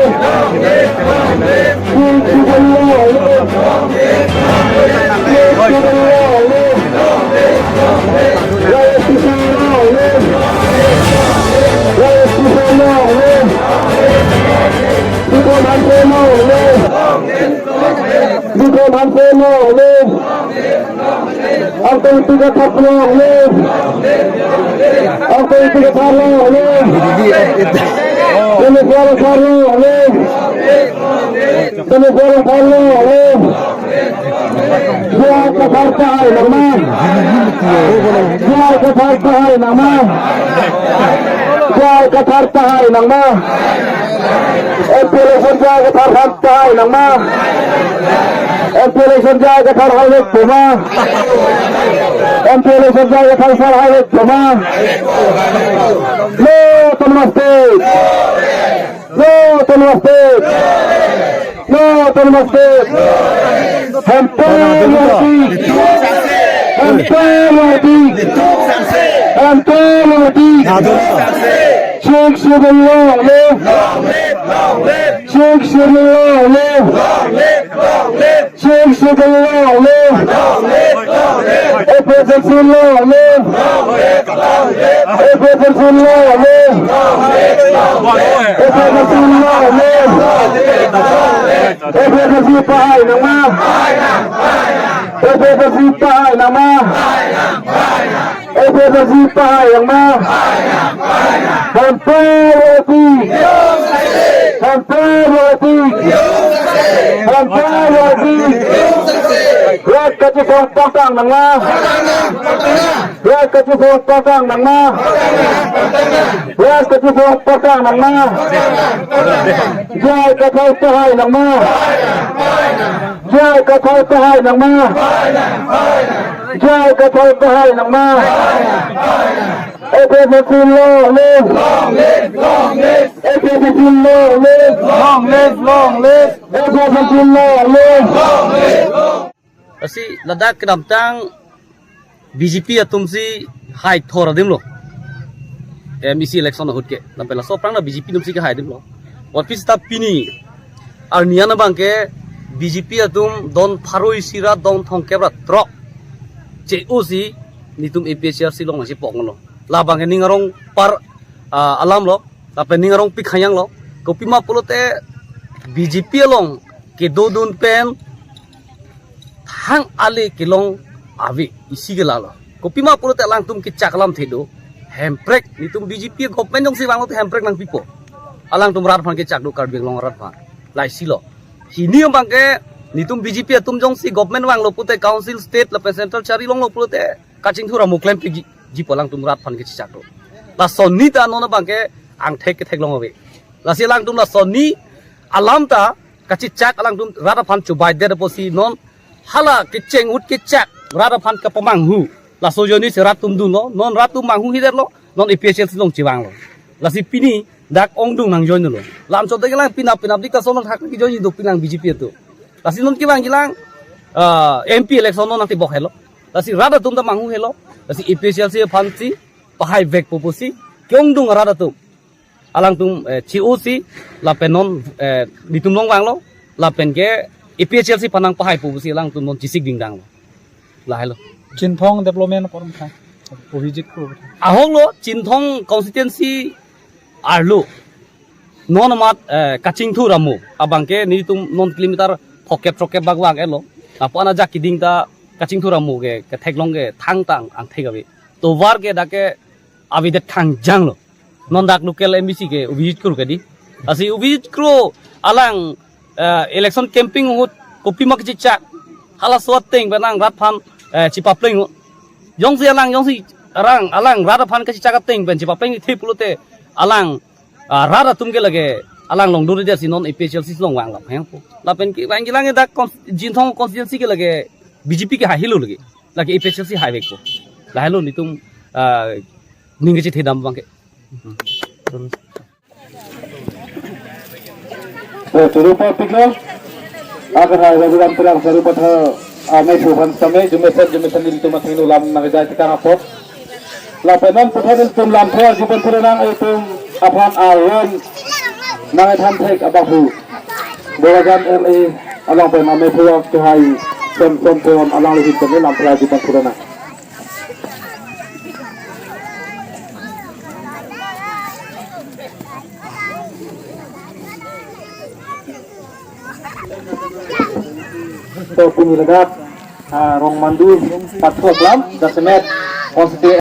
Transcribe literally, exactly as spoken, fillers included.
Sixth Schedule long live! Sixth Schedule long live! Y S P C long live! Y S P C long live! Bikram Hanse long live! Bikram Hanse long live! Angtong Ingti Kathar long live! Angtong Ingti Kathar long live! Danush Parekh sir long live! Danush Parekh sir long live! J I Kathar pahai nangma! J I Kathar pahai nangma! J I Kathar pahai nangma! M P election J I Kathar aphan pahai nangma! M P election J I Kathar haivekpo ma? M P election J I Kathar sir haivekpo ma? No Autonomous State! No Autonomous State! No Autonomous State! Hemprek Y P! Hemprek Y P! Hemprek Y P! Sixth Schedule long live! Sixth Schedule long live! Sixth Schedule long live! A P H L C long live! A P H L C long live! A P H L C long live! A P H L C pahai nangma! A P H L C pahai nangma! A P H L C pahai nangma! Hemprek Y P! Hemprek Y P! Hemprek Y P! Rat kachesong pangtang nangma! Rat kachesong pangtang nangma! Rat kachesong pangtang nangma! J I Kathar pahai nangma! J I Kathar pahai nangma! J I Kathar pahai nangma! A P H L C long live! A P H L C long live! Long live, long live! A P H L C long live! Lasi ladak kedamtang B J P atum si hai thor adim lo. M A C election ahut ke. Lapen laso aphrang la B J P atum si kehai adim lo. Votpi seta pini arni an abang ke B J P atum don pharo isi ra don thomkep ra throk che-o si netum A P H L C along nangchepok lo. Labang ke ning arong par, ah, alam lo. Lapen ning arong pik hanyang lo. Kopima pulote B J P along kedodun pen thang ale kelong ave isi ke lalo. Kopima pulote alangtum kechak alamthe do. Hemprek netum B J P government jongsi vanglote Hemprek nangpipo. Alangtum rat aphan kechak do Karbi Anglong arat aphan. Lahai si lo. Hini abang ke netum B J P atum jongsi government vanglo pulote council state lapen central chari longlo pulote kachingthur amo klempikji, jipo alangtum rat aphan kechechak do. Lason ni ta non abang ke angthek ketheklong ave. Lasi alangtum lason ni alam ta kachechak alangtum rat aphan chobaidet apotsi non hala kecheng ahut kechak rat aphan kapamanghu. Laso ajoine si rat atum dunlo, non rat atum manghu hidetlo, non A P H L C along chevanglo. Lasi pini dak ongdung nangjoin lo. Lam chot kelang pinap pinap dik ta sono thak kejoin do pinang B J P atum. Lasi non kevangji lang, ah, M P election non nangtebok helo. Lasi rat atum ta manghu helo. Lasi A P H L C aphan si pahaivekpo pusi ke-ongdung rat atum alangtum, eh, che-o si lapen non, eh, netum along vanglo lapen ke A P H L C aphan nangpahaipo pusi alangtum non chesik dingdang lo. Lahai lo. Chinthong development korom kha. Abhijit Kro. Ahok lo Chinthong constituency arlo. Non amat, eh, kachingthur amo abang ke netum non kilometer phokep throkep bak vang-et lo. Lapu-an ajak keding ta kachingthur amo ke ketheklong ke thangtang angthek ave. Tovar ke dak ke avedet khangjang lo. Non dak local M A C ke Abhijit Kro ke di. Lasi Abhijit Kro alang, eh, election campaign ahut kopima kechechak. Halaso ateng pen alang rat aphan, eh, chepapleng. Jongsi alang, jongsi arang, alang rat aphan kechechak ateng pen chepaplengthe pulote alang, ah, rat atum ke lake alang longdunde si non A P H L C along vanglo. Hengpo. Lapen kevangji lang dak cons-, Chinthong constituency ke lake B J P kehai helo lake. Lake A P H L C haivekpo. Lahai lo netum, ah, ning kechethedam abang ke. Eh, choro-ipar piklo. Agar hai Raghunandan Terang choro-ipar tha, ah, mai suhan same, jumesen, jumesen nelitum athengno lam nangja tikang apot. Lapen non puthot nelitum lamthe, jumesen nang itum aphan aron. Nangthan thek abangphu Borajan L A along pen amephu kehai Samson Teron alangli ahin pen lamphra ji pon pura na. To pini ladak, ah, Rongmandu Pathu Aklam, jasemet konstituen